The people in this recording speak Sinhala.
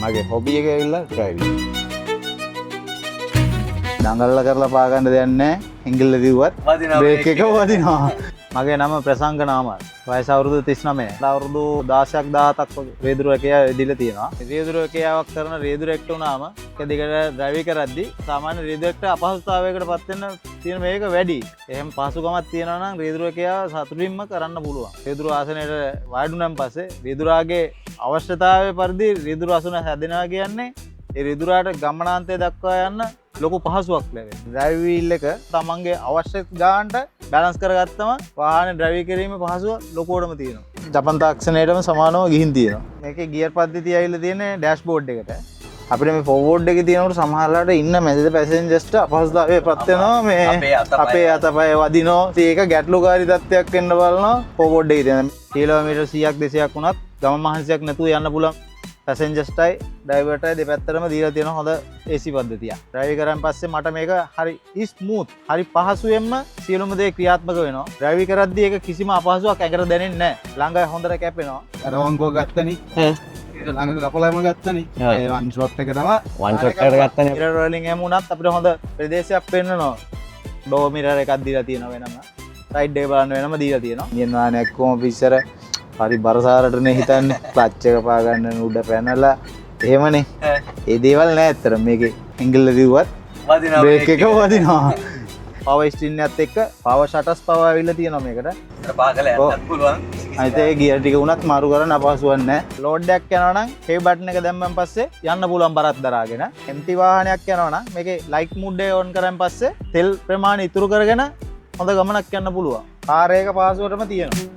මගේ හොබි එක ඇවිල්ලා ඩ්‍රයිවිං. දඟලලා කරලා පාගන්න දෙයක් නැහැ. ඇඟිල්ල දිව්වත් වදිනවා. බ්‍රේක් එක වදිනවා. මගේ නම ප්‍රසංග නාමල්. වයස අවුරුදු 39. අවුරුදු 16ක් 17ක් වගේ රියදුරු රැකියාව යෙදිලා තියෙනවා. රියදුරු රැකියාවක් කරන රියදුරෙක්ට වුණාම එක දිගට ඩ්‍රයිව් කරද්දි සාමාන්‍ය රියදුරෙක්ට අපහසුතාවයකට පත් වෙන්න තියෙන මේක වැඩි. එහෙම පහසුකමක් තියෙනවා නම් රියදුරු රැකියාව සතුටින්ම කරන්න පුළුවන්. රියදුරු ආසනයට වාඩි වුණාන් පස්සේ රියදුරාගේ අවශ්‍යතාවය පරිදි රියදුරු අසුන හැදෙනවා කියන්නේ ඒ රිදුරාට ගමනාන්තය දක්වා යන්න ලොකු පහසුවක් ලැබෙනවා. ඩ්‍රයිව් වීල් එක තමන්ගේ අවශ්‍ය ගානට බැලන්ස් කරගත්තම වාහනේ ඩ්‍රයිව් කිරීමේ පහසුව ලොකුවටම තියෙනවා. ජපන් තාක්ෂණයටම සමානව ගිහින් තියෙනවා. මේකේ ගියර් පද්ධතිය ඇවිල්ලා තියෙන්නේ ඩෑෂ්බෝඩ් එකට. අපිට මේ ෆෝවර්ඩ් එකේ තියෙනකොට සමහරලාට ඉන්න මැදට පැසෙන්ජර්ස්ට අපහසුතාවය පත් වෙනවා මේ. අපේ අතපය. අපේ අතපය වදිනවා. ඉතින් ඒක ගැටලුකාරී තත්ත්වයක් වෙන්න බලනවා ෆෝවර්ඩ් එකේ තියෙන. කිලෝමීටර් 100ක් 200ක් වුණත් ගම මහන්සියක් නැතුව යන්න පුළුවන්. පැසෙන්ජර්ස්ටයි ඩ්‍රයිවර්ටයි දෙපැත්තටම දීලා තියෙන හොඳ AC පද්ධතියක්. ඩ්‍රයිව් කරාන් පස්සේ මට මේක හරි ස්මූත්, හරි පහසුවෙන්ම සියලුම දේ ක්‍රියාත්මක වෙනවා. ඩ්‍රයිව් කරද්දී ඒක කිසිම අපහසුයක් ඇඟට දැනෙන්නේ නැහැ. ළඟ හොඳට කැපෙනවා. අර වංගුව ගත්තනේ. ඒක ළඟ කපලම ගත්තනේ. ඒ වන් ෂොට් එක තමයි. වන් ෂොට් එකට ගත්තනේ. මිරර් වලින් එහෙම වුණත් අපිට හොඳ ප්‍රදේශයක් පෙන්නනවා. ඩෝර් මිරර් එකක් දීලා තියෙනවා වෙනම. සයිඩ් එක බලන්න වෙනම දීලා තියෙනවා. ඉන්දියන් වාහනයක් කොහොම ඉස්සර හරි බරසාරටනේ හිතන්නේ. ක්ලච් එක පා ගන්න උඩ පැනලා එහෙමනේ. ඒ දේවල් නෑ ඇත්තටම මේකේ. ඇඟිල්ල දිව්වත් වදිනවා. බ්‍රේක් එක වදිනවා. පවර් ස්ටියරින් එකත් එක්ක පවර් ෂටර්ස් පවර් ඇවිල්ලා තියෙනවා මේකට. පාගල යන්නත් පුළුවන්. අනිත් එක ගියර් ටික වුණත් මාරු කරන්න අපහසුවක් නෑ. ලෝඩ් එකක් යනවා නම් හෙවි බටන් එක දැම්මන් පස්සේ යන්න පුළුවන් බරත් දරාගෙන. එම්ටි වාහනයක් යනවා නම් මේකේ ලයිට් මෝඩ් එක ඔන් කරන් පස්සේ තෙල් ප්‍රමාණය ඉතුරු කරගෙන හොඳ ගමනක් යන්න පුළුවන්. කාර් එක පහසුවටම තියෙනවා.